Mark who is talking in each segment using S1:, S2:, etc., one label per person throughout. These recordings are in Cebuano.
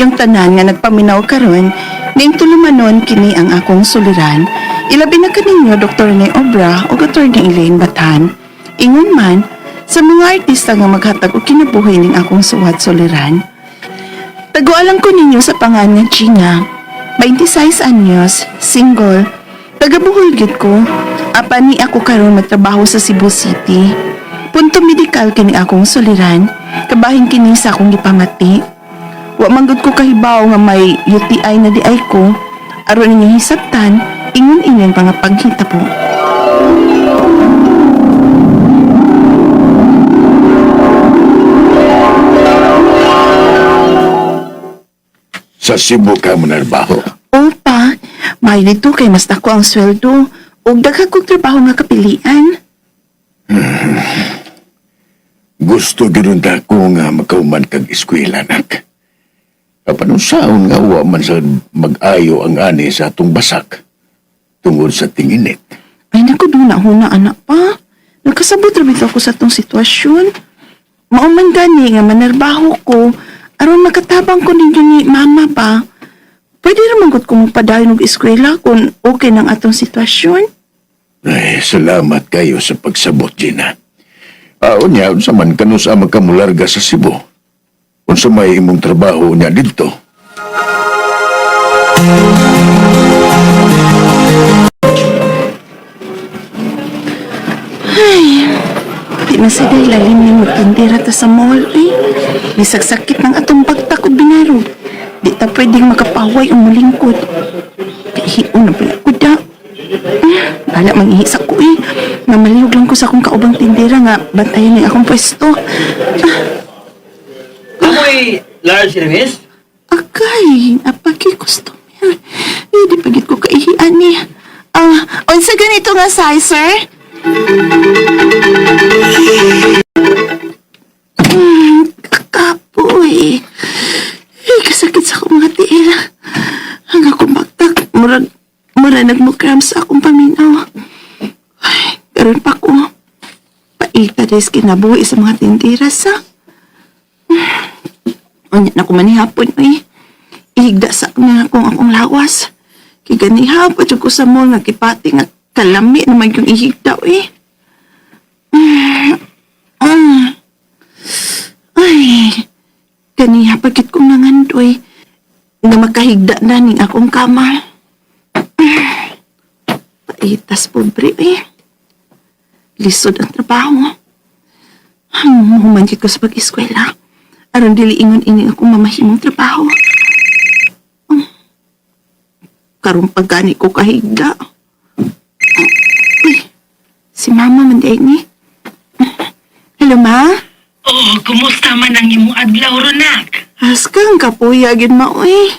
S1: kaninyong tanan nga nagpaminaw karon, ning tulumanon kini ang akong suliran. Ilabi na kaninyo Dr. Rene Obra o Dr. Elaine Batan. Ingon man, sa mga artista nga maghatag og kinabuhi ning akong suwat suliran. Tagualan ko ninyo sa pangan nga Gina. 26 anyos, single, taga Bohol gyud ko. Apan ni ako karon magtrabaho sa Cebu City. Punto medikal kini akong suliran, kabahin kini sa akong gipamati. Wa man gud ko kahibaw nga may UTI na di ay ko. Aron ninyo hisabtan, ingon inyong mga paghitabo.
S2: Sa Cebu ka mo narbaho.
S1: Opa, may dito kay mas dako ang sweldo ug daghan kong trabaho nga kapilian.
S2: Gusto gyud ko nga makauman kag eskwela, nak. Apan unsaon nga wa man sa mag-ayo ang ani sa atong basak tungod sa tinginit.
S1: Ay naku, doon na huna anak pa. Nagkasabot ra bitaw ko sa tong sitwasyon. Mao man gani nga manarbaho ko aron makatabang ko ninyo ni mama pa. Pwede ra man gud ko magpadayon og eskwela kung okay nang atong sitwasyon.
S2: Ay, salamat kayo sa pagsabot, Gina. Unya, unsa man kanus sa magkamularga sa Cebu? Unsa may imong trabaho niya didto?
S1: Di na sa day lalim ni magtindira ta sa mall eh. Bisag sakit ng atong bagtak og binarog. Di ta pwedeng makapaway o mulingkod. Kahion na pala ko da. Bala mangihi sa ko eh. Nga malihog lang ko sa akong kaubang tindera nga bantayan ni akong pwesto.
S3: Amoy large miss?
S1: Akay, apagi customer. Eh, di pagit ko kaihian ni. Ah, unsa ganito nga size, sir? Kakapoy. Eh, kasakit sa akong mga tiil. Ang akong bagtak, murag, mura nagmukram sa akong paminaw. Ay, karon pa ko. Paita des kinabuhi sa mga tindera sa. Unya na ko manihapon, uy. Ihigda sa nga akong akong lawas. Kay ganiha pa jud ko sa mall nga kipati nga kalami naman yung ihigda, uy. Mm. Ay, ganiha pa gid kong nangandoy. Nga makahigda na ning akong kama. Paitas pobre, uy. Lisod ang trabaho. Human gid ko sa pag-eskwela. Aron dili ingon ini akong mamahimong trabaho. Karon pa gani ko kahigda. Uy, si mama man di ni. Hello, ma?
S4: Oh, kumusta man ang imong adlaw ronak?
S1: Askang kapuya gid ma, uy.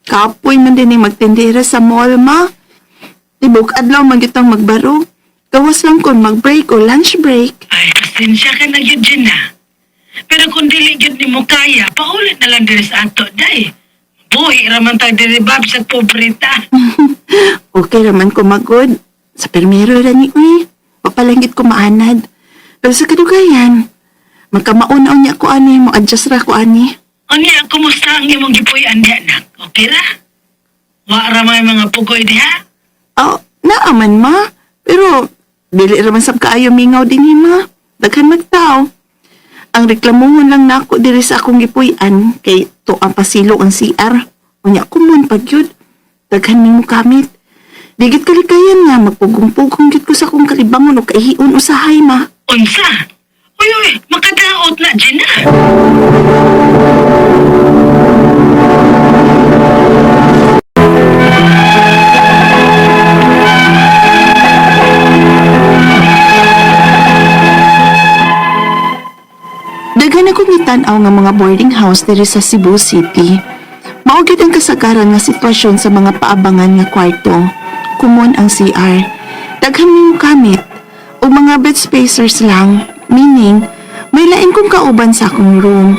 S1: Kapoy man din ni magtindera sa mall, ma. Tibok adlaw man gyud tang magbaro. Gawas lang kon mag-break o lunch break.
S4: Ay, pasensya ka na gyud na. Pero kung dili gyud nimo kaya, paulit na lang diri sa ato, day. Buhi ra man tag diri bab sa pobreta.
S1: Okay raman ko magod. Sa permero ra ni uy. Papalangit ko maanad. Pero sa kadugayan, magkamauna niya ko ani, mo adjust ra ko ani.
S4: Unya, kumusta ang imong gipuy-an diha nak? Okay ra? Wa ra may mga pugoy diha?
S1: Oh, naaman ma. Pero dili ra man sab kaayo mingaw dinhi ma. Daghan magtao. Ang reklamuhon lang nako diri sa akong gipuy-an kay to ang pasilong ang CR. Unya kumon pag yun. Daghan nimo kamit. Digit kalikayan nga magpugong-pugong gyud ko sa akong kalibangon o kaihion usahay ma.
S4: Unsa? Uy, uy, makadaot na Gina.
S1: Daghan akong gitan-aw nga mga boarding house diri sa Cebu City. Mao gyud ang kasagaran nga sitwasyon sa mga paabangan nga kwarto. Kumon ang CR. Daghan nimo kamit og mga bed spacers lang, meaning may lain kong kauban sa akong room.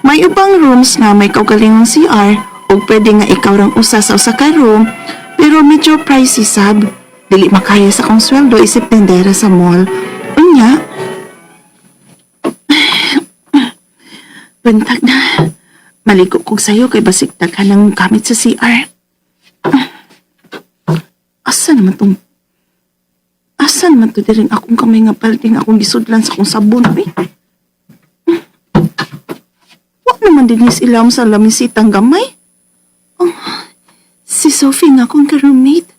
S1: May ubang rooms nga may kaugalingong CR ug pwede nga ikaw rang usa sa usa ka room, pero medyo pricey sab. Dili makaya sa akong sweldo isip tendera sa mall. Unya, buntag na. Maligo kog sayo kay basig daghan ng gamit sa CR. Asa naman tong... Asa naman to diring akong kamay nga balding akong gisudlan sa akong sabon, eh? Wa naman din is ilam sa lamisitang gamay. Oh, si Sophie nga akong ka-roommate.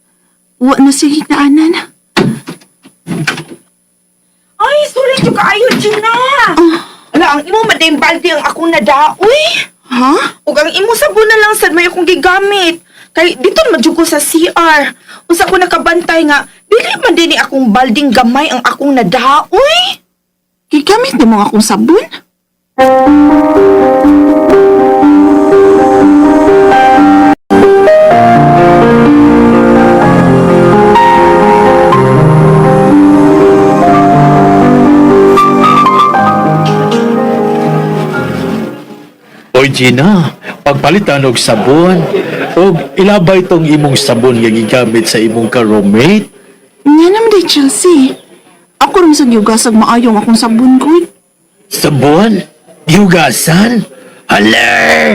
S1: Wa na siya hinaanan.
S5: Ay, sorry jud kaayo, Gina. Ala, ang imo madayong balde ang akong nadaoy.
S1: Ha?
S5: Ug ang imo sabon na lang sad may akong gigamit. Kay dito man jud ko sa CR. Unsa ko nakabantay nga dili man dinhi akong balding gamay ang akong nadaoy.
S1: Gigamit ni mo akong sabon?
S6: Oy Gina, pagpalitan og sabon, og ilabay tong imong sabon nga gigamit sa imong ka-roommate.
S1: Nga naman day, Chelsea. Ako rin sa giugasag maayong akong sabon ko.
S6: Sabon? Yugasan? Hala!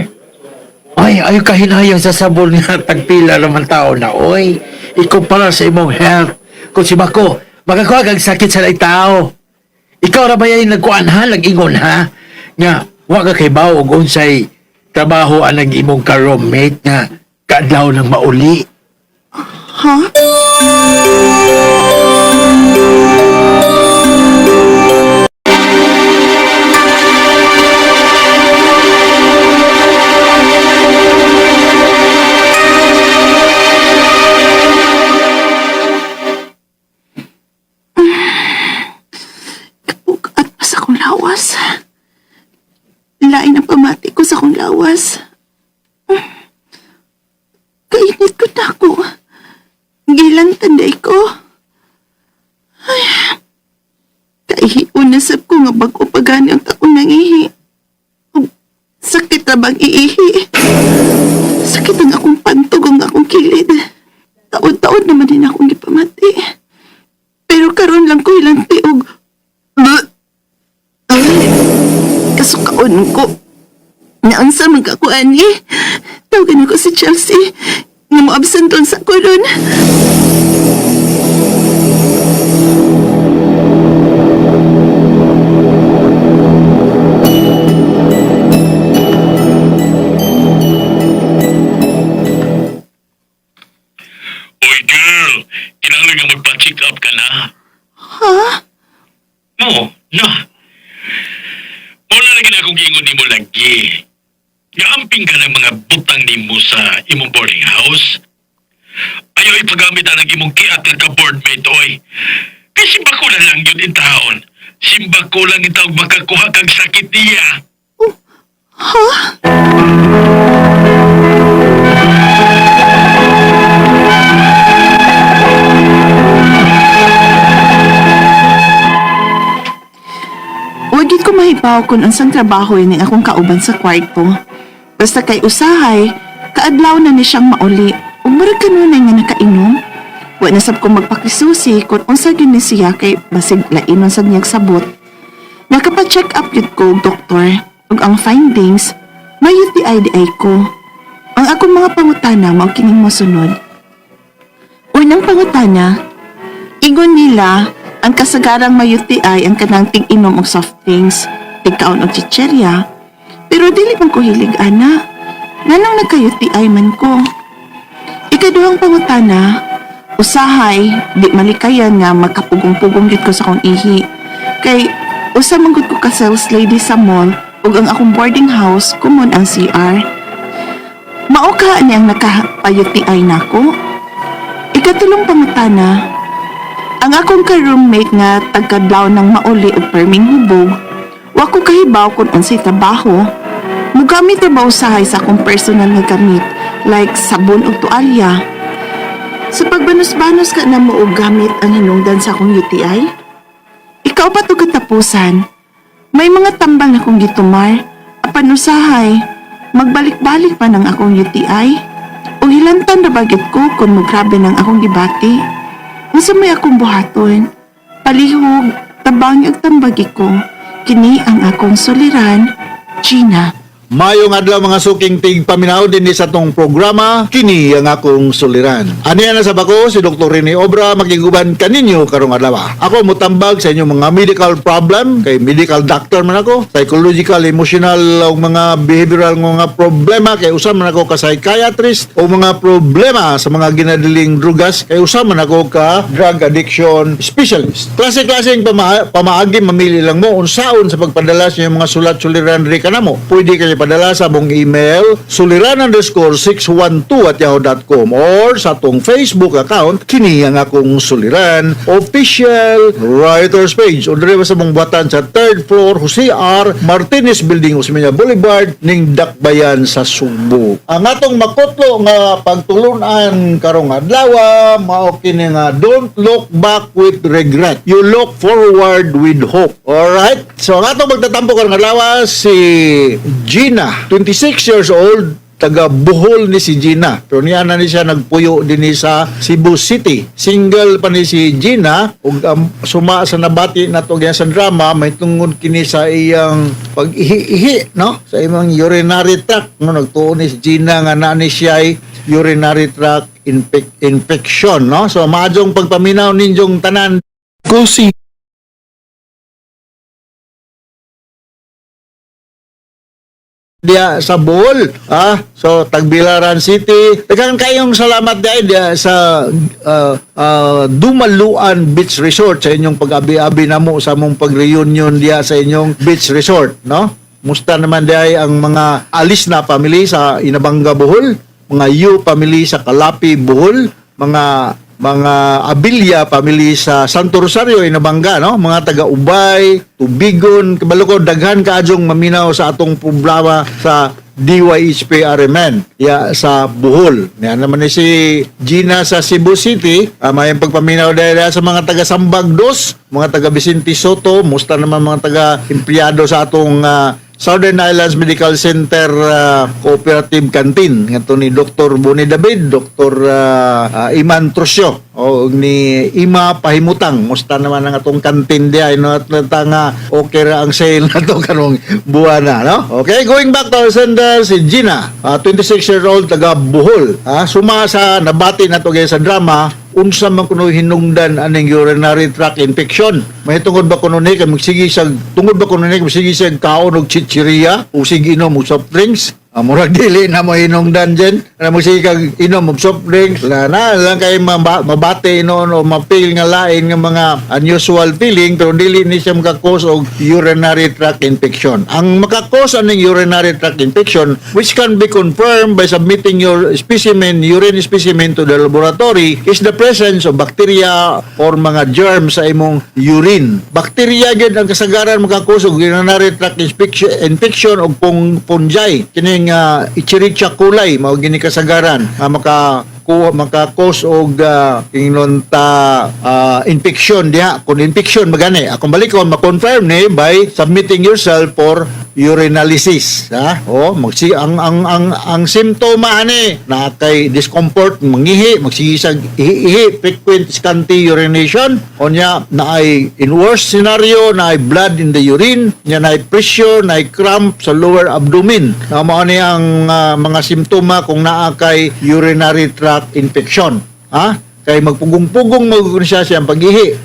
S6: Ay, ayaw kahinayang sa sabon nga tagpila naman tao na, oy. Ikumpara sa imong health. Kung si Bako, makakuha kag sakit sa laing tao. Ikaw ra ba yung nagkuan ha, nag-ingon ha? Nga, wa ka kay bao og unsay trabaho anang imong ka-roommate nga kaadlaw ng mauli.
S1: Ha? Kapugat pa sa akong lawas. Lain ang pamati ko sa akong lawas. Kainit ko na ako. Gilang tanday ko. Ay, kaihion na sab ko nga bago pa gani ang taon ng ihi. Ug sakit na bang iihi? Sakit ang akong pantog ang akong kilid. Taon-taon naman din akong gipamati. Pero karon lang ko ilang tiog. Bleh! Ay, kasukaon ko. Naunsa man ka ko ani? Tawagan ako si Chelsea. Nga mo absent sa ko ron.
S7: Oy girl, kinahanglan nga magpa-check up ka na.
S1: Ha?
S7: No, na. Wala na gina akong giingon nimo lagi. Gaamping ka ng mga butang nimo sa imong boarding house. Ayaw ipagamit ang imong kiat nga ka-boardmate, oy. Kay simba ko na lang yun in taon. Simba ko lang itaw makakuha kag sakit niya.
S1: Ha? Huwag ko mahibaw kung unsang trabaho ini akong kauban sa kwarto. Basta kay usahay, kaadlaw na ni siyang mauli. Ug murag kanunay nga nakainom. Wa na sab ko magpakisusi kung unsa gyud ni siya kay basig lainon sad niyang sabot. Nakapa-check up gyud ko og doktor ug ang findings may UTI di ay ko. Ang akong mga pangutana mao kining mosunod. Unang pangutana, ingon nila ang kasagarang may UTI ang kanang ting-inom og soft drinks, tigkaon og chicherya. Pero dili man ko hilig ana. Nganong nagka-UTI man ko? Ikaduhang pangutana, usahay, di malikayan nga magkapugong-pugong gid ko sa akong ihi. Kay usa man gud ko ka sales lady sa mall ug ang akong boarding house kumon ang CR. Mao ka ni ang naka-UTI nako. Ikatulong pangutana, ang akong ka-roommate nga tagkadlaw ng mauli og perming hubog, wa ko kahibaw kung unsay trabaho. Mugamit ra ba usahay sa akong personal nga gamit like sabon ug tualya. Sa pagbanos-banos ka na mo og gamit ang hinungdan sa akong UTI? Ikaw pa to katapusan. May mga tambal na kong gitumar, apan usahay, magbalik-balik pa ng akong UTI. O hilantan na bagit ko kung mugrabe ng akong gibati. Unsa may akong buhaton? Palihog, tabang ug tambagi ko. Kini ang akong suliran, Gina.
S8: Mayong adlaw, mga suking tigpaminaw, dinhi sa atong programa "Kini ang Akong Suliran". Aniya na sa bako si Dr. Rene Obra, makiguban kaninyo karong adlaw. Ako mutambag sa inyong mga medical problem kay medical doctor man ako, psychological, emotional ug mga behavioral nga mga problema kay usa man ako ka psychiatrist, o mga problema sa mga ginadiling drugas kay usa man ako ka drug addiction specialist. Klase-klaseng pamaagi, mamili lang mo unsaon sa pagpadala sa inyong mga sulat suliran diri kanamo. Pwede kayo padala sa among email suliran_612@yahoo.com or sa atong Facebook account, "Kini ang Akong Suliran Official Writers Page, o diri sa among buhatan sa third floor, Jose R. Martinez Building, Osmeña Boulevard, ning Dakbayan sa Sugbo. Ang atong makutlo nga pagtulunan karong adlaw mao kini nga "Don't look back with regret. You look forward with hope." Alright? So ang atong magtatampo karong adlaw si Gina, 26 years old, taga Bohol ni si Gina. Pero niya na ni siya nagpuyo dinhi sa Cebu City. Single pa ni si Gina ug suma sa nabati nato sa drama, may tungod kini sa iyang pag-ihi-ihi, no? Sa imong urinary tract, no? Nagtuo ni si Gina nga naa ni siya ay urinary tract infection, no? So maadjong pagpaminaw ninyong tanan.
S9: Kusi
S8: diya sa Bohol. Ah, so Tagbilaran City. Daghang kayong salamat diay diya sa Dumaluan Beach Resort sa inyong pag-abi-abi namo sa among pag-reunion diya sa inyong beach resort, no? Musta naman diay ang mga alis na family sa Inabanga, Bohol, mga Yu family sa Calape, Bohol, mga Abilia family sa Santo Rosario, Inabanga, no? Mga taga Ubay, Tubigon, kabalo ko daghan kaadyong maminaw sa atong problema sa DYHP RMN ya sa Bohol. Yan naman ni si Gina sa Cebu City. May pagpaminaw dahil sa mga taga Sambag Dos, mga taga Vicente Soto, musta naman mga taga empleyado sa atong Southern Islands Medical Center Cooperative Canteen ngadto ni Dr. Boni David, Dr. Iman Trusio o ni Ima Pahimutang. Musta naman ang atong canteen diay, no? At nata nga okay ra ang sale na to karong buwan na, no? Okay, going back to our sender, si Gina, 26-year-old, taga Bohol. Suma sa nabati nato gaya sa drama, unsa man kuno hinungdan aning urinary tract infection? Mahitungod ba kuno ni kay magsige sa tungod ba kuno ni kay magsige siya kaon og chichirya o sige inom og soft drinks? Murag dili na mo hinungdan dyan. Ano mo sige kag inom og soft drinks, la na lang kay mabate noon o ma-feel nga lain nga mga unusual feeling, pero dili ni siya maka-cause og urinary tract infection. Ang maka-cause aning urinary tract infection, which can be confirmed by submitting your specimen, urine specimen to the laboratory, is the presence of bacteria or mga germs sa imong urine. Bacteria gyud ang kasagaran maka-cause og urinary tract infection og fungi. Kining Escherichia coli mao gini kasagaran nga maka-cause og ingnon ta infection diha kung infection magani. Akong balikon, ma-confirm ni by submitting yourself for urinalysis, ha. O magsi ang simptoma ani na kay discomfort mangihi, magsige sag ihi-ihi, frequent scanty urination, unya naay, in worst scenario, naay blood in the urine nya, naay pressure, naay cramp sa lower abdomen na mao ni ang mga simptoma kung naa kay urinary tract infection, ha. Kay magpugong-pugong magud siya siyang pag-ihi.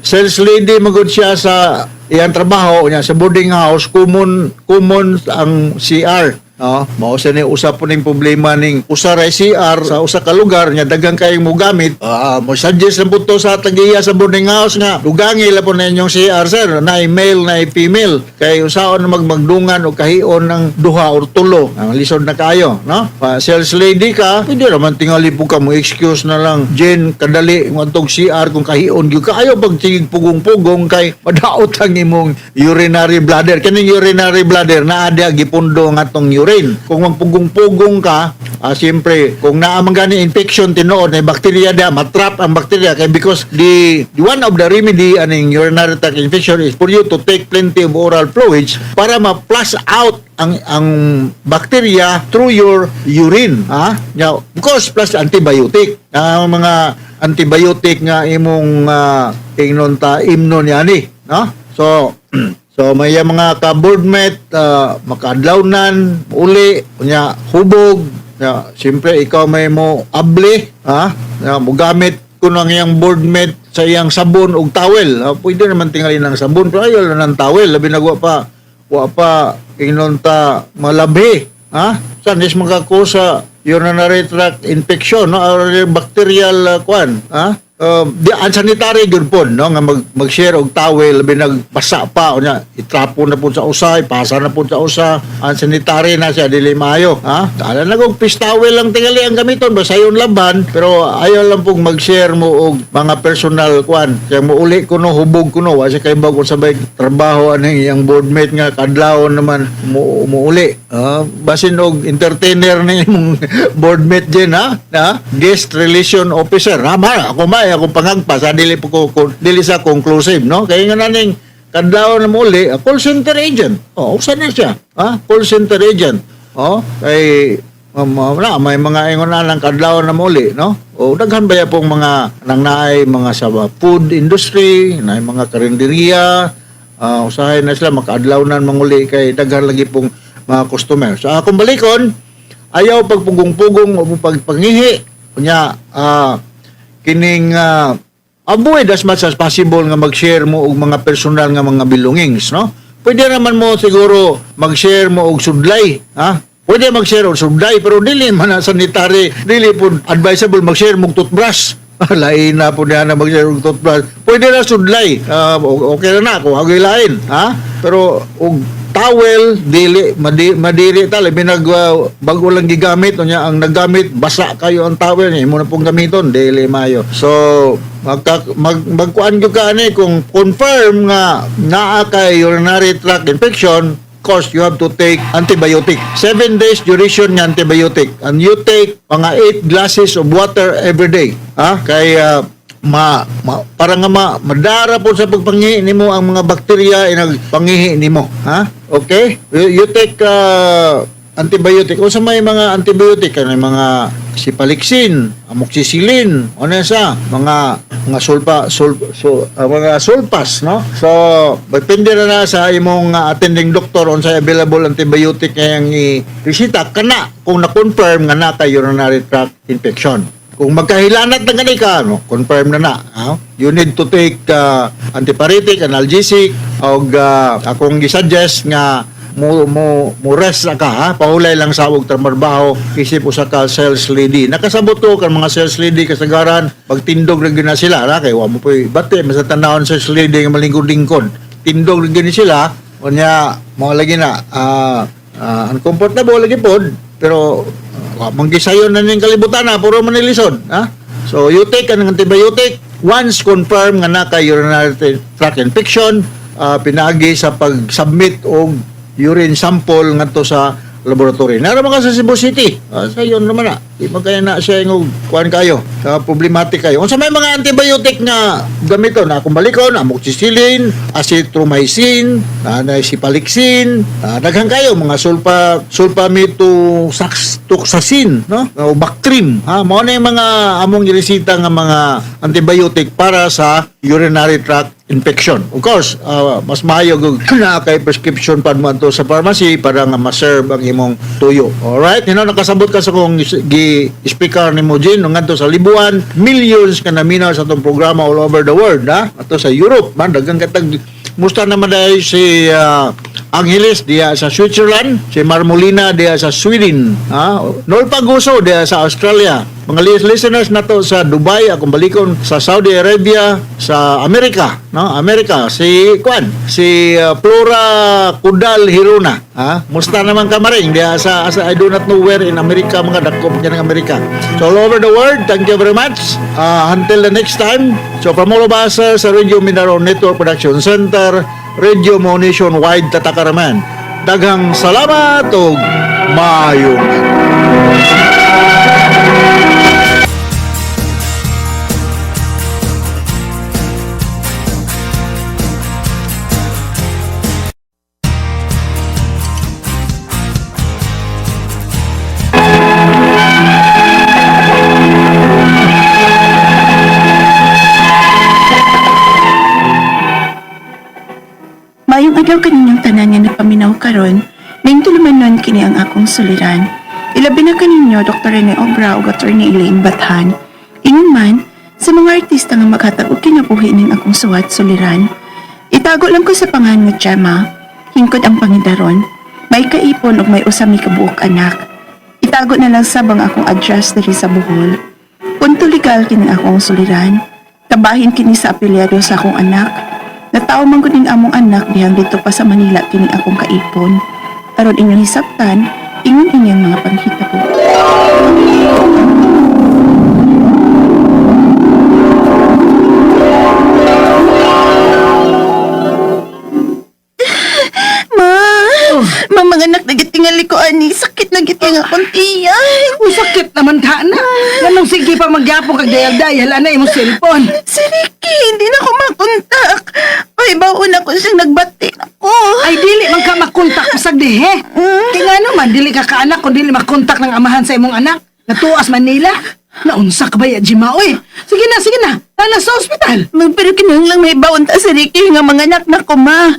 S8: Sales lady magud siya sa iyang trabaho niya sa boarding house, common common ang CR. No, mao sa ni usa po ning problema ning usa ra CR sa usa ka lugar nya daghan kayong mogamit. Mo suggest lang po to sa tagiya sa boarding house nga dugangi la po na inyong CR, sir, na male na female, kay usaon na magmagdungan o kahion ng duha or tulo. Ang lisod na kayo, no? Pa, sales lady ka, pwede raman tingali po ka mo excuse na lang Jen kadali ngadtong CR kung kahion gyud ka. Ayo pag sige pugong-pugong kay madaot ang imong urinary bladder. Kaning urinary bladder naa diha gipundo nga atong urine. Kung magpugong-pugong ka, siyempre kung naa man gani infection tinuod na bacteria diha, matrap ang bacteria kay because the one of the remedy aning urinary tract infection is for you to take plenty of oral fluids para ma-flush out ang bacteria through your urine, ha. Now, of course, plus antibiotic, ang mga antibiotic nga imong ingnon ta imnon yani, no? So So may mga ka-boardmate, makaadlawnan, uli, unya hubog, ya, siyempre ikaw may mo abli, ha? Ya, mogamit ko ng iyang boardmate sa iyang sabon ug towel. Ah, pwede naman tingalin ng sabon pero ayaw lang ng towel, labi na wa pa ingnon ta malabhi, ha? San is makakusa urinary tract infection, no, or bacterial kwan, ha? Di unsanitary gyud pod, no, nga mag-share og towel, labi nagbasa pa, unya itrapo na pud sa usa, ipasa na pud sa usa, unsanitary na siya, dili maayo, ha? Kala na kog fish towel lang tingali ang gamiton, basta yon laban, pero ayaw lang pong mag-share mo og mga personal kwan. Kaya mo uli kuno, hubog kuno, wa siya kay bago sabay trabaho ani iyang boardmate nga kadlawon naman mo muuli. Ah, basin og entertainer ni imong boardmate din, ha? Ha? Guest relation officer. Ha, ma, ako ma, akong pangagpas, ha, dili po ko, dili sa conclusive, no? Kaya nga naning kadlawon na muli, call center agent. Oh, usa na siya. Ha? Call center agent. Oh, kay na, may mga ingon na lang kadlawon na muli, no? O daghan ba ya pong mga nang naay mga sa food industry, naay mga karinderya, usahay na sila makaadlawnan manguli kay daghan lagi pong mga customer. So akong balikon, ayaw pagpugong-pugong o pagpangihi. Unya, kining avoid as much as possible nga mag-share mo og mga personal nga mga belongings, no? Pwede naman mo siguro mag-share mo og sudlay, ha? Pwede mag-share og sudlay pero dili man na sanitary, dili po advisable mag-share mo og toothbrush. Lain na po niya na mag-share og toothbrush. Pwede na sudlay. Okay na na kung agoy lain, ha? Pero og towel dili madiri ta, labi nag bago lang gigamit, unya ang naggamit basa kayo ang towel niya, imo na pong gamiton, dili mayo. So magkuan gyud ka ani kung confirm nga naa kay urinary tract infection, course you have to take antibiotic. 7 days duration nga antibiotic, and you take mga 8 glasses of water every day, ha? Kay ma para nga madara po sa pagpangihi nimo ang mga bakterya inagpangihi nimo, ha? Okay, you take antibiotic. Unsa may mga antibiotic? Kanang mga cephalexin, amoxicillin, ano sa mga sulfa sul, so, mga sulfas, no? So depende na na sa imong attending doctor unsay available antibiotic ngayang i-resita kana kung na-confirm nga na kay urinary tract infection. Kung magkahilanat na gani ka, no, confirm na na. Ha? You need to take antipyretic, analgesic, og akong gi-suggest nga mo rest na ka, ha, pahulay lang sa og trabaho isip usa ka sales lady. Nakasabot ko kan mga sales lady, kasagaran pagtindog ra gyud na sila, ha, kay wa mo poy bate mas tanawon sales lady nga malingkod-lingkod, tindog ra gyud ni sila. Unya mo lagi na uncomfortable lagi pod, pero wa man gisayon na ning kalibutan na puro man nilisod, ha? So you take ang antibiotic once confirm nga na kay urinary tract infection, pinaagi sa pag-submit og urine sample ngadto sa laboratory. Nara man ka sa Cebu City. Sa yun naman na. Di man kaya na siya yung kuan kayo. Problematic kayo. Unsa may mga antibiotic nga gamiton? Akong balikon, amoxicillin, azithromycin, na cephalexin, daghan kayo mga sulfametoxaxin, no? O Bactrim, ha? Mao na yung mga among giresita nga mga antibiotic para sa urinary tract infection. Of course, mas maayo kung naa kay prescription pa mo adto sa pharmacy para nga ma-serve ang imong tuyo. Alright, hino nakasabot ka sa kong gi speaker nimo Jin ngadto sa Libuan, millions ka naminaw sa atong programa all over the world, ha? Ato sa Europe man daghan katag. Musta naman dahil si Angeles diya sa Switzerland, si Marmolina diya sa Sweden, ha? Noel Paguso diya sa Australia. Mga listeners nato sa Dubai, akong balikon sa Saudi Arabia, sa Amerika, no? Amerika si Kwan, si Flora Kudal Hiruna, ha? Musta naman ka maring diya sa I do not know where in America, mga dakop niya ng Amerika. So all over the world, thank you very much. Until the next time. So from all of us sa Radio Mindanao Network Production Center, Radio Mo Nationwide Tatakaraman. Daghang salamat ug maayong adlaw.
S1: Maayong adlaw. adlaw kaninyong tanan nga nagpaminaw karon, ning tulumanon kini ang akong suliran. Ilabi na kaninyo Dr. Rene Obra ug Attorney Elaine Bathan. Ingon man sa mga artista nga maghatag og kinabuhi ning akong suwat suliran. Itago lang ko sa pangan nga Gemma, hingkod ang pangidaron, may kaipon ug may usa mi kabuok anak. Itago na lang sa bang akong address diri sa Bohol. Punto legal kini akong suliran. Kabahin kini sa apelyado sa akong anak. Nataw man gud ning among anak dihang dito pa sa Manila kini akong kaipon. Aron inyong hisabtan, ingon inyong mga panghitabo. Ma, ma mga anak nagitingali ko ani, sakit na gid kay nga akong tiyan.
S4: Uy, sakit naman ka na. Ganong sige pa magyapon kag dayal-dayal, ana imong cellphone.
S1: Si Ricky, hindi na ako makontak. Ay, baon ako siyang nagbati ako.
S4: Ay, dili man ka makontak pasag dihe. Kaya nga naman, dili ka kaanak kung dili makontak ng amahan sa imong anak. Natuas Manila. Naunsa ka ba ya, Jima? Uy, sige na, sige na. Tala sa ospital.
S1: Ma, pero kinahanglang may baon ta si Ricky nga mga anak na ko, ma.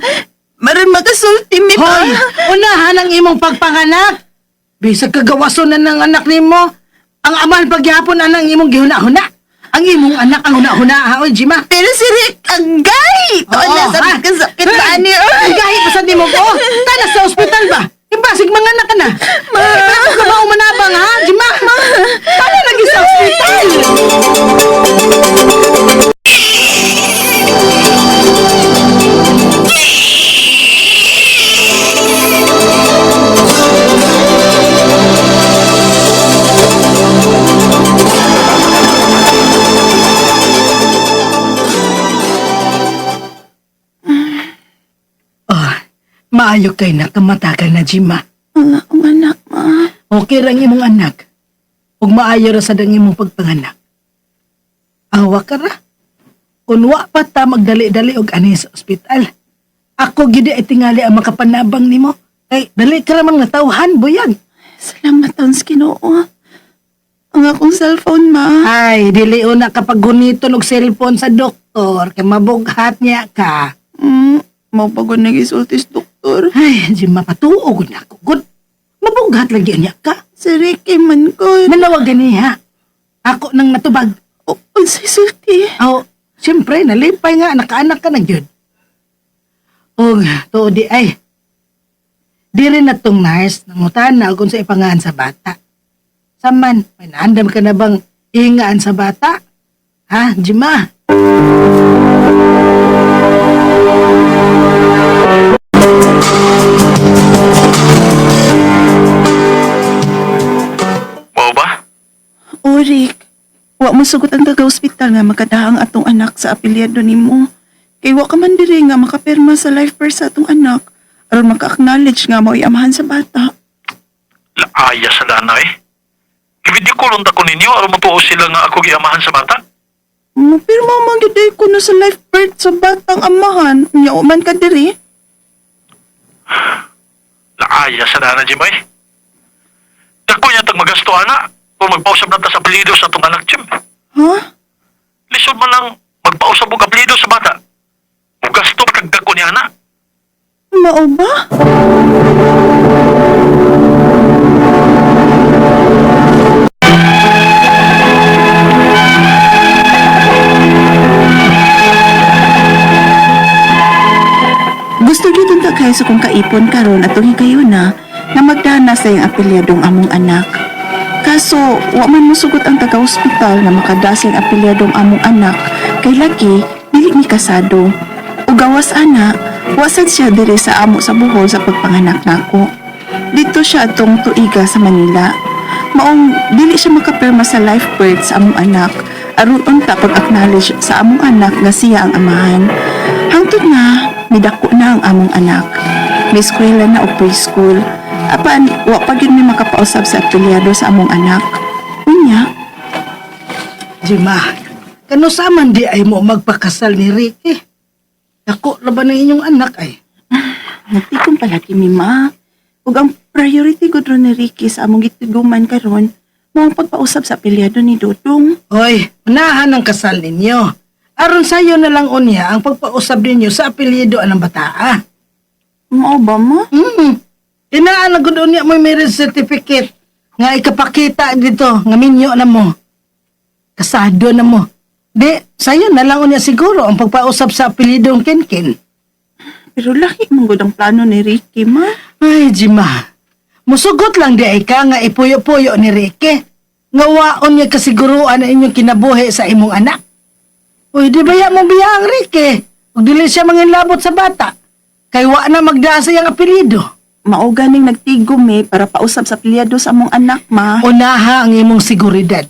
S1: Maron makasulti mi pa.
S4: Hoy, unahan ang imong pagpanganak. Bisag kagawason na ng anak nimo. Ang amahan pagyapon anang imong gihuna-huna. Ang imong anak ang huna-huna, ha, oy, Jima.
S1: Pero si Rick, ang gay! Tuon na
S4: Oo,
S1: sa
S4: ha?
S1: kasakit na ani.
S4: Ang gahi pa sa nimo ko. Tala sa ospital ba? Imbasig mga anak ka na. Ma! Ako ka ba umanabang, ha? Jima! Ma! Tala lagi sa ospital! Oh, maayo kay nakamatagal na, Jima.
S1: Ang akong anak, ma.
S4: Okay rang imong anak. Ug maayo ra sad ang imong pagpanganak. Awa ka ra. Kun wa pa ta magdali-dali og ani sa ospital. Ako gid ay tingali ang makapanabang nimo. Kay dali ka ra man natawhan, buyag.
S1: Salamat taon sa Ginoo. Ang akong cellphone, ma.
S4: Ay, dili una kapag guniton og cellphone sa doktor kay mabughat niya ka.
S1: Mau pagod nagisultis, doktor.
S4: Ay, di mapatuo gud nako. Gud. Mabughat lagi niya ka.
S1: Si Ricky man ko.
S4: Nanawag gani ha. Ako nang natubag.
S1: O, unsay sulti.
S4: Oh, siyempre, nalipay nga, nakaanak ka na gyud. Og, tuo di ay. Di rin na tong nurse, nangutan na kung sa ipangaan sa bata. Saman, may naandam ka na bang ingaan sa bata? Ha, Jima?
S7: Mao ba?
S1: O, Rick, wa mo sugot ang taga-ospital nga makadaang atong anak sa apelyado nimo. Kay wa ka man diri nga makapirma sa life birth sa atong anak aron maka-acknowledge nga mao'y amahan sa bata.
S7: Laaya sa dana eh. Gi-video call unta ko ninyo aron motuo sila nga ako giamahan sa bata.
S1: Mapirma man gyud ay kuno sa life birth sa batang amahan. Nya wa man ka diri.
S7: Laaya sa dana, Jim eh. Dako niya tag magasto ana kung magpausab na ta sa apelyido sa atong anak, Jim.
S1: Ha?
S7: Lisod man lang magpausab og apelyido sa bata. Mugasto pa kag dako niya ana.
S1: Mao ba? Gusto gyud unta kay sa kong kaipon karon atong higayuna na magdana sa iyang apelyadong among anak. Kaso, wa man mosugot ang taga-ospital na makadasing apelyadong among anak kay lagi dili mi kasado. Ug gawas ana, wa sad siya diri sa amo sa Bohol sa pagpanganak nako. Dito siya atong tuiga sa Manila. Maong dili siya makapirma sa life birth sa among anak aron unta pag-acknowledge sa among anak nga siya ang amahan. Hangtod nga midako na ang among anak. May eskwela na o preschool. Apan, wa pa gyud mi makapausab sa apelyado sa among anak. Unya,
S4: Jima, kano sa man di ay mo magpakasal ni Ricky? Ako, laban ng inyong anak ay.
S1: nagtikom palagi mi ma. Ug ang priority gud ron ni Ricky sa among gitiguman karon mao ang pagpausab sa apelyado ni Dudong.
S4: Hoy, unahan ang kasal ninyo. Aron sayo na lang unya ang pagpausab ninyo sa apelyido ng bataa.
S1: Mao ba, ma?
S4: Inaan na gud unya mo marriage certificate nga ikapakita dito nga minyo na mo. Kasado na mo. Di, sayo na lang unya siguro ang pagpausap sa apelidong Kenken.
S1: Pero lahi man gud ang plano ni Ricky, ma.
S4: Ay, Jima. Musugot lang di ay ka nga ipuyo-puyo ni Ricky. Nga waon niya kasiguruan na inyong kinabuhi sa imong anak. Uy, di ba ya mo biya ang Ricky? Ug dili siya manginlabot sa bata. Kay wa na magdaa sa iyang apelyido.
S1: Mao ganing nagtigom eh para pausap sa apelyido sa among anak, ma.
S4: Unaha ang imong seguridad.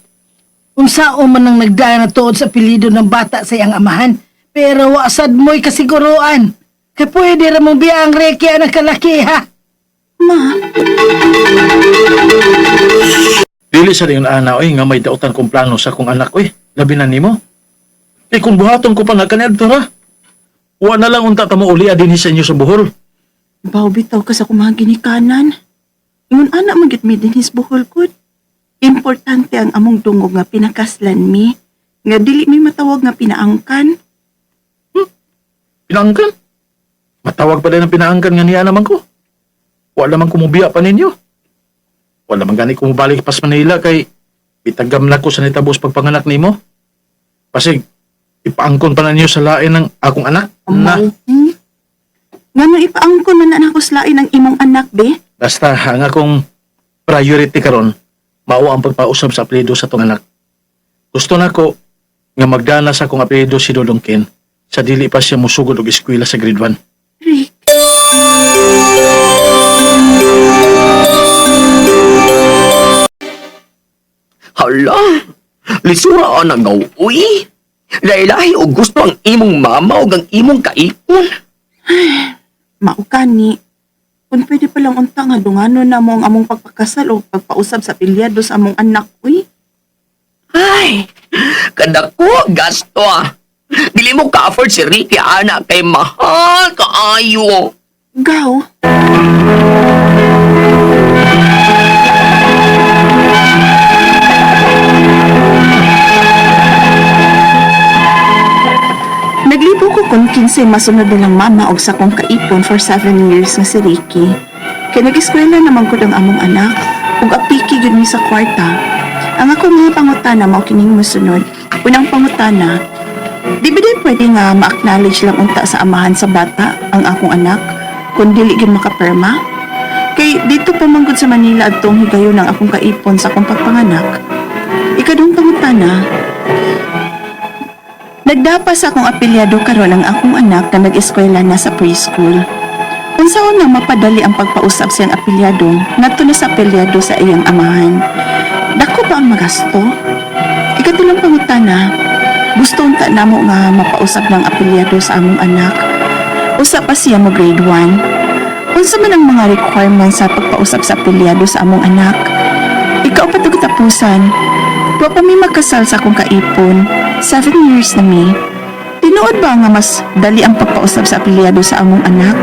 S4: Unsaon man ang nagdaan na tuod sa apelyido ng bata sa iyang amahan, pero wa sad mo'y kasiguruan. Kay pwede ra mong biya ang Ricky ang kalaki ha.
S1: Ma,
S7: Dili sa rin ana oy nga may dautan kong plano sa akong anak oy. Labi na nimo. Kay kung buhaton ko pa na kaniadto ra. Wa na lang unta ta mo uli dinhi sa inyo sa Bohol.
S1: baw bitaw ka sa akong mga ginikanan. Ingon ana man gyud mi dinhis Bohol gud. Importante ang among dungog nga pinakaslan mi. Nga dili mi matawag nga pinaangkan.
S7: Pinaangkan? Matawag pa din ang pinaangkan nga niya naman ko. Wala man kumubiya pa ninyo. Wala man gani kumubalik pas Manila kay bitagam na ko sa nitabos pagpanganak nimo. Pasig, ipaangkon pa na ninyo sa lain ng akong anak. Na,
S1: Hmm? Ngano ipaangkon man na nako sa lain ang imong anak be?
S7: basta ang akong priority karon mao ang pagpausab sa apelyido sa tong anak. Gusto nako nga magdana sa akong apelyido si Dodong Ken sa dili pa siya musugod og eskwela sa grade 1.
S1: Rick.
S3: Hala, lisura ang nga uy. Lailahi og gusto ang imong mama og ang imong kaipon.
S1: Mao kani. Kung pwede pa lang unta nga dungano na mo ang among pagpakasal o pagpausab sa pilyado sa among anak, uy.
S3: Ay, kadako gasto ah. Dili mo ka-afford si Ricky ana kay mahal kaayo.
S1: Gaw. Naglibo ko kung kinsay masunod nilang mama og sa kong kaipon for 7 years nga si Ricky. Kay nag-eskwela naman ko ang among anak ug apiki gyud mi sa kwarta. Ang akong mga pangutana mao kining mosunod. Unang pangutana, di ba di pwede nga ma-acknowledge lang unta sa amahan sa bata ang akong anak kung dili gyud makaperma? Kay dito pa man gud sa Manila adtong higayon ang akong kaipon sa akong pagpanganak. Ikadung pangutana, nagdapa sa akong apelyado karon ang akong anak na nag-eskwela na sa preschool. Unsaon nang mapadali ang pagpausab siyang apelyado ngadto na sa apelyado sa iyang amahan. Dako ba ang magasto? Ikatulong pangutana, gusto unta namo nga mapausab ng apelyado sa among anak. Usa pa siya mo grade 1. Unsa man ang mga requirements sa pagpausab sa apelyado sa among anak? Ikaw pa katapusan. Wa pa mi magkasal sa akong kaipon. 7 years na mi. Tinuod ba nga mas dali ang pagpausab sa apelyado sa among anak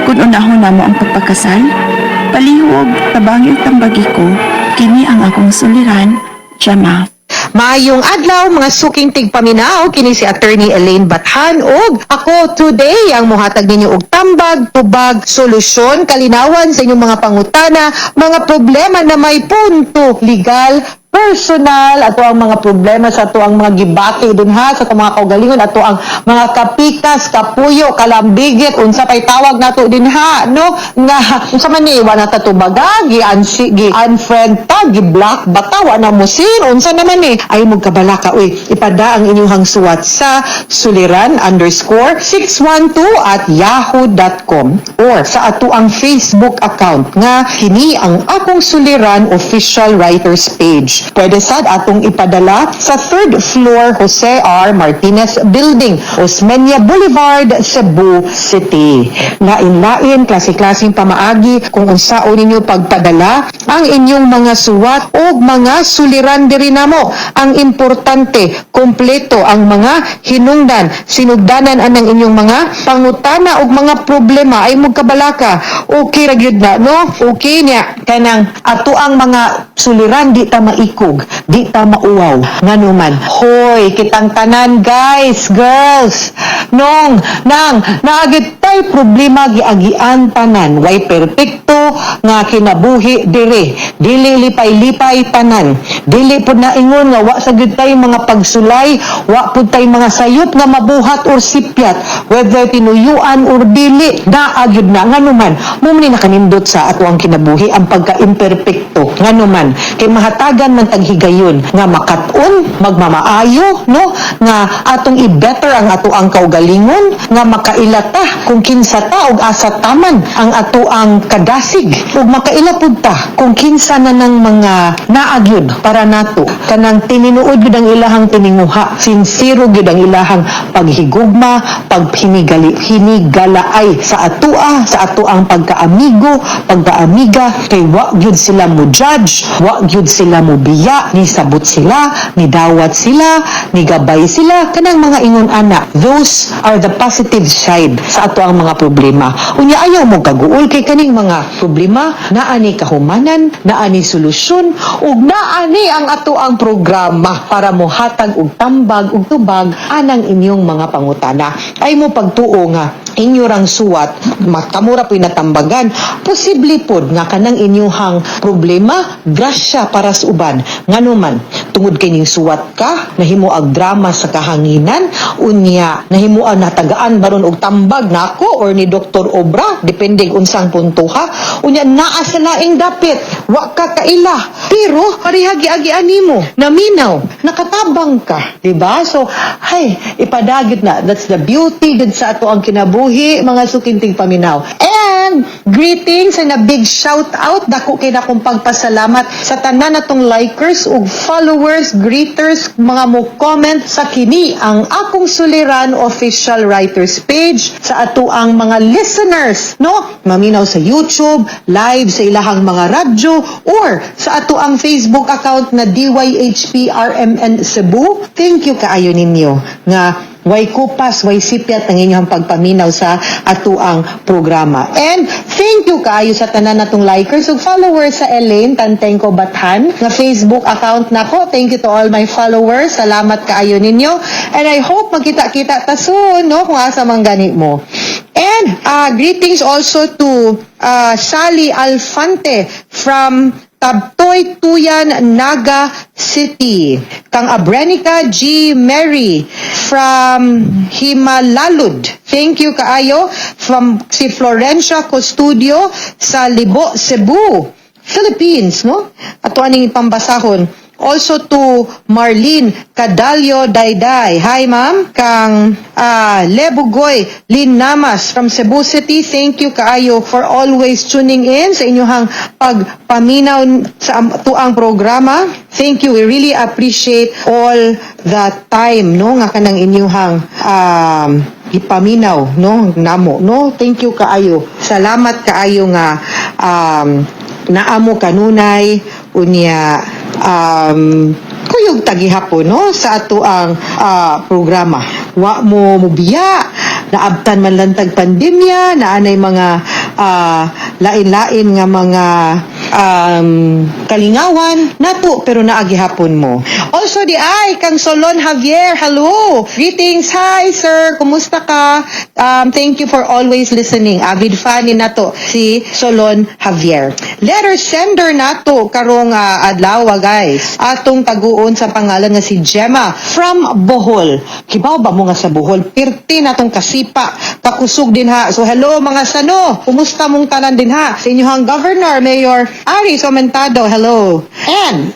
S1: kung unahon namo ang pagpakasal? Palihog, tabangi ug tambagi ko, kini ang akong suliran, Gemma.
S9: Maayong adlaw mga suking tigpaminaw, kini si Attorney Elaine Bathan ug ako today ang mohatag ninyo og tambag, tubag, solusyon, kalinawan sa inyong mga pangutana, mga problema na may punto legal, personal, ato ang mga problema sa ato ang mga gibati dun ha, sa atong mga kaugalingon, ato ang mga kapikas, kapuyo, kalambigit, unsa pay tawag nato din ha, no? Nga unsa man ni wa na ta tubaga, gi unsi, gi unfriend ta, gi block bata, wa na mo sin, unsa naman ni ay mo kabalaka uy, ipada ang inyong suwat sa suliran_612@yahoo.com or sa ato ang Facebook account nga kini ang akong Suliran official writers page. Pwede sad atong ipadala sa third floor Jose R. Martinez Building, Osmeña Boulevard, Cebu City. Lain-lain, klase-klaseng pamaagi kung unsaon ninyo pagpadala ang inyong mga suwat o mga suliran diri namo. Ang importante, kompleto ang mga hinungdan, sinugdanan anang inyong mga pangutana og mga problema ay magkabalaka. Okay ra gyud na, no? Okay niya kanang ato ang mga suliran di ta maikog, di ta mauwaw. Nganuman, hoy, Oy, kitang tanan guys, girls. Nong, nang, naa gyud tay problema giagian tanan. Way perpekto nga kinabuhi dire. Dili lipay-lipay tanan. Dili pud na ingon nga wa sa gyud tay mga pagsulay, wa pud tay mga sayop nga mabuhat or sipyat, whether tinuyuan or dili, naa gyud na. Nganuman, mao ni nakanindot sa atoang kinabuhi ang pagka-imperpekto. Nganuman, kay mahatagan man tag higayon nga makat-on, magmamaayo, no? Nga atong i-better ang atoang kaugalingon, nga makaila ta kung kinsa ta og asa taman ang atoang kadasig, ug makaila pud ta kung kinsa na ng mga naa gyud para nato, kanang tininuod gyud ang ilahang tininguha, sinsero gyud ang ilahang paghigugma, paghinigali hinigalaay sa atoa, sa atoang pagkaamigo, pagkaamiga, kay wa gyud sila mo judge, wa gyud sila mo biya, ni sabot sila, ni dawat sila, ni gabay sila, kanang mga ingon ana. Those are the positive side sa atoang mga problema. Unya ayaw mo kaguol kay kaning mga problema naa ni kahumanan, naa ni solusyon, ug naa ni ang atoang programa para mohatag og tambag ug tubag anang inyong mga pangutana. Ay mo pagtuo nga inyo rang suwat makamura po'y natambagan, posible pod nga kanang inyuhang problema grasya para sa uban. Nganuman, tungod kay ning suwat ka nahimo ag drama sa kahanginan, unya nahimo ang natagaan baron og tambag nako or ni Dr. Obra, depende unsang puntoha. Unya naa sa laing dapit, wa ka kaila, pero pareha giagian nimo, naminaw, nakatabang ka, di ba? So hay, ipadagit na. That's the beauty gud sa ato ang kinabuhi, mga sukinting paminaw. And greetings and a big shout out, dako kay nakong pagpasalamat sa tanan natong likers ug followers, greeters, mga mo comment sa kini ang Akong Suliran Official Writers page, sa ato ang mga listeners, no, maminaw sa YouTube live, sa ilahang mga radyo, or sa ato ang Facebook account na DYHPRMN Cebu. Thank you kaayo ninyo nga way kupas, way sipyat ang inyong pagpaminaw sa atuang programa. And thank you kaayo sa tanan natong likers ug followers sa Elaine Tantengco Bathan nga Facebook account nako. Thank you to all my followers. Salamat kaayo ninyo. And I hope magkita-kita ta soon, no, kung asa man gani mo. And greetings also to Sally Alfante from Tabtoy, Tuyan, Naga City. Kang Abrenica G. Mary from Himalalud. Thank you kaayo. From si Florencia Custodio sa Libo, Cebu, Philippines, no? Ato aning pambasahon. Also to Marlene Cadalio Dayday. Hi, ma'am. Kang Lebugoy Linamas from Cebu City. Thank you kaayo for always tuning in sa inyong pagpaminaw sa tuang programa. Thank you. We really appreciate all the time, no, nga kanang inyong ipaminaw, no, namo, no. Thank you kaayo. Salamat kaayo nga naamo kanunay, unya kuyog tagihapon, no, sa ato ang programa. Wa mo mubiya, naabtan man lang tag pandemya, naanay mga lain-lain nga mga kalingawan nato, pero naa gihapon mo. Also di ay kang Solon Javier, hello. Greetings, hi sir, kumusta ka? Thank you for always listening. Avid fan ni nato si Solon Javier. Letter sender nato karong adlaw, guys. Atong taguon sa pangalan nga si Gemma from Bohol. Kibaw ba mo nga sa Bohol? Pirti natong kasipa, kakusog din ha. So hello mga sano. Kumusta mong tanan din ha? Sa inyong governor, Mayor Ari Somentado, hello. And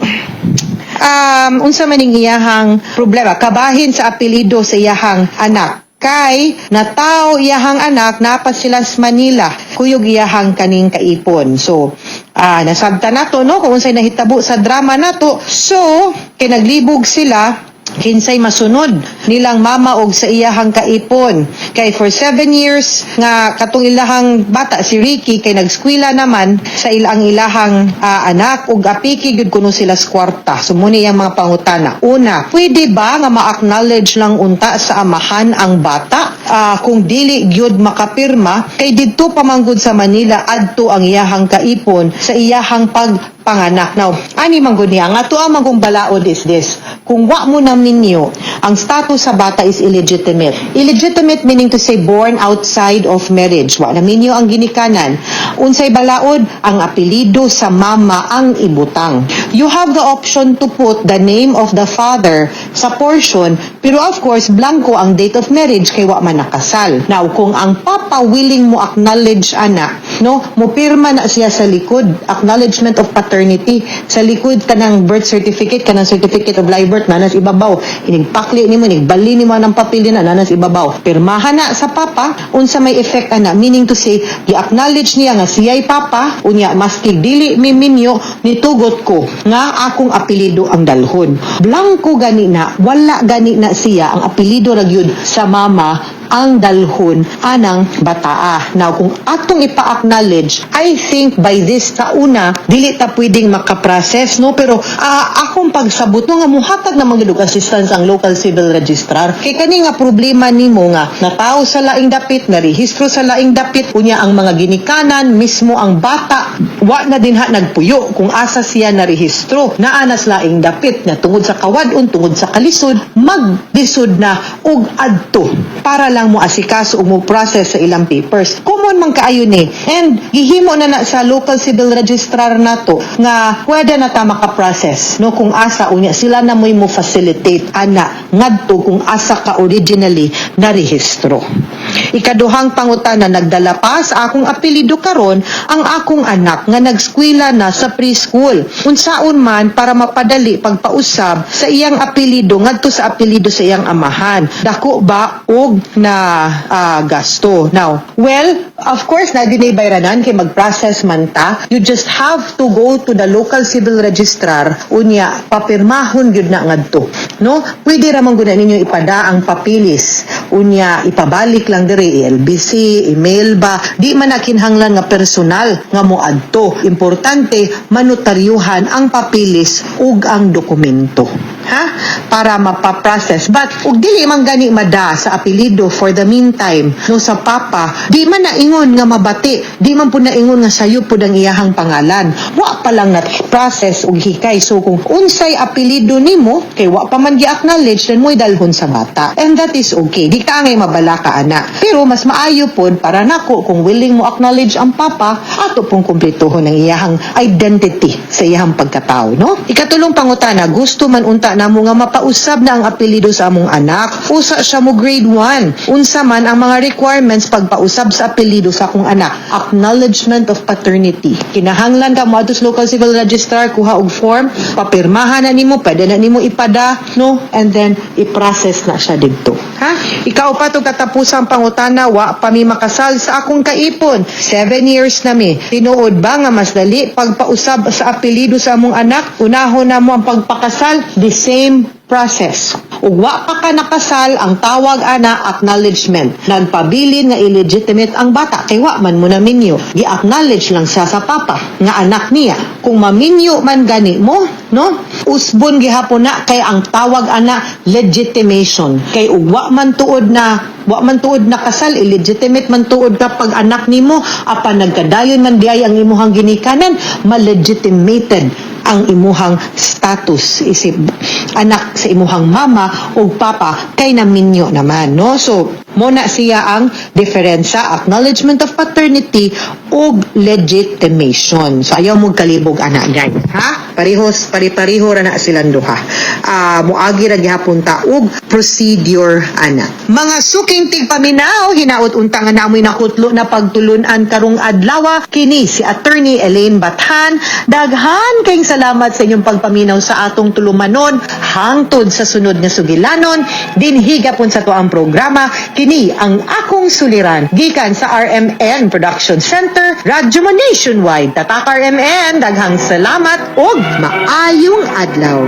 S9: unsa man ning iyahang problema, kabahin sa apelyido sa iyahang anak, kay nataw iyahang anak, napa sila sa Manila, kuyog iyahang kaning kaipon. So nasabta nato, no, kung unsay nahitabo sa drama nato. So kay naglibog sila kinsay masunod nilang mama og sa iyahang kaipon, kay for 7 years nga katong ilahang bata si Ricky kay nagskwela naman sa ilang ilahang anak, ug apiki gyud kuno sila sa kwarta. So muni iyang mga pangutana. Una, pwede ba nga ma-acknowledge lang unta sa amahan ang bata kung dili gyud makapirma, kay didto pa man gud sa Manila adto ang iyahang kaipon sa iyahang pagpanganak? Now, ani man gud niya, nga ato ang magong balaod is this. Kung wa mo na minyo, Ang status sa bata is illegitimate. Illegitimate meaning to say born outside of marriage. Wa na minyo ang ginikanan. Unsay balaod, ang apelyido sa mama ang ibutang. You have the option to put the name of the father sa portion, pero of course, blanco ang date of marriage kay wa man nakasal. Now, kung ang papa willing mo acknowledge ana, no, mo pirma na siya sa likod, acknowledgement of paternity sa likod kanang birth certificate, kanang certificate of live birth, nanas ibabaw. Inigpakli nimo, inigbali nimo ng papel na nanas ibabaw. Pirmahan na sa papa, unsa may effect ana, meaning to say, gi-acknowledge niya nga siya'y papa, unya maski dili mi minyo, nitugot ko nga akong apelyido ang dalhon. Blanco gani na, wala gani na siya ang apelyido ra gyud sa mama ang dalhon anang bataa. Now, kung atong ipa-acknowledge, I think by this tauna, dili ta pwedeng makaprocess, no? Pero akong pagsabot, no, nga muhatag na gyud og assistance ang local civil registrar. Kay kani nga problema nimo nga natawo sa laing dapit, narehistro sa laing dapit, unya ang mga ginikanan, mismo ang bata, wa na din ha nagpuyo kung asa siya narehistro. Naa na sa laing dapit na tungod sa kawadon, tungod sa kalisod, maglisod na og adto para lang mo asikaso ug mo process sa ilang papers. Common man kaayo ni. And gihimo na na sa local civil registrar nato nga pwede na ta maka-process, no, kung asa, unya sila na mo'y mo facilitate ana ngadto kung asa ka originally narehistro. Ikaduhang pangutana, nagdala pa sa akong apelyido karon ang akong anak nga nagskwela na sa preschool. Unsaon man para mapadali pagpausab sa iyang apelyido ngadto sa apelyido sa iyang amahan? Dako ba og na gasto? Now, well, of course, na dinay bayranan kay mag-process man ta. You just have to go to the local civil registrar, unya papirmahon gyud na ngadto. No? Pwede ra man gud na ninyo ipada ang papilis. Unya ipabalik lang diri LBC, email ba, di man na kinahanglan nga personal nga moadto. Importante manotaryuhan ang papilis ug ang dokumento. Ha? Para mapaprocess. But ug dili man gani mada sa apelyido for the meantime, no, sa papa, di man naingon nga mabati, di man pud naingon nga sayo pud ang iyahang pangalan. Wa pa lang na process og hikay. So kung unsay apelyido nimo kay wa pa man gi-acknowledge, then mo'y dalhon sa bata. And that is okay. Di ka angay mabalaka ana. Pero mas maayo pod para nako kung willing mo acknowledge ang papa, ato pong kumpletuhon ang iyahang identity sa iyahang pagkatao, no? Ikatulong pangutana, gusto man unta namo nga mapausab na ang apelyido sa among anak. Usa siya mo grade 1. Unsa man ang mga requirements pagpausab sa apelyido sa akong anak? Acknowledgement of paternity. Kinahanglan ka mo sa local civil registrar, kuha og form, papirmahan na nimo, pwede na nimo ipada, no? And then i-process na siya didto. Ha? Ikaupat ug katapusang pangutana, wa pa mi makasal sa akong kaipon. 7 years na mi. Tinuod ba nga mas dali pagpausab sa apelyido sa among anak? Unahon na mo ang pagpakasal, the same process. Ug wa pa ka nakasal, ang tawag ana acknowledgement. Nagpabilin nga illegitimate ang bata kay wa man mo na minyo. Gi-acknowledge lang siya sa papa nga anak niya. Kung maminyo man gani mo, no? Usbon gihapon na kay ang tawag ana legitimation. Kay ug wa man tuod na kasal, illegitimate man tuod ka pag anak nimo, apan nagkadayon man diay ang imuhang ginikanan, malegitimated ang imuhang status isip anak sa imuhang mama ug papa kay naminyo naman, no? So mo na siya ang diferensya, acknowledgement of paternity ug legitimation. So ayaw mo kalibog ana, guys, ha? Parehos, pari-pareho ra na silang duha. Moagi ra gihapon ta og procedure ana. Mga suking tigpaminaw, hinaot unta nga namoy nakutlo na pagtulunan karong adlaw. Kini si Attorney Elaine Bathan. Daghan kayong salamat sa inyong pagpaminaw sa atong tulumanon hangtod sa sunod nga sugilanon dinhi gapon sa tuang programa, kini ang Akong Suliran, gikan sa RMN Production Center, Radyo Mo Nationwide. Tatak RMN, daghang salamat ug maayong adlaw.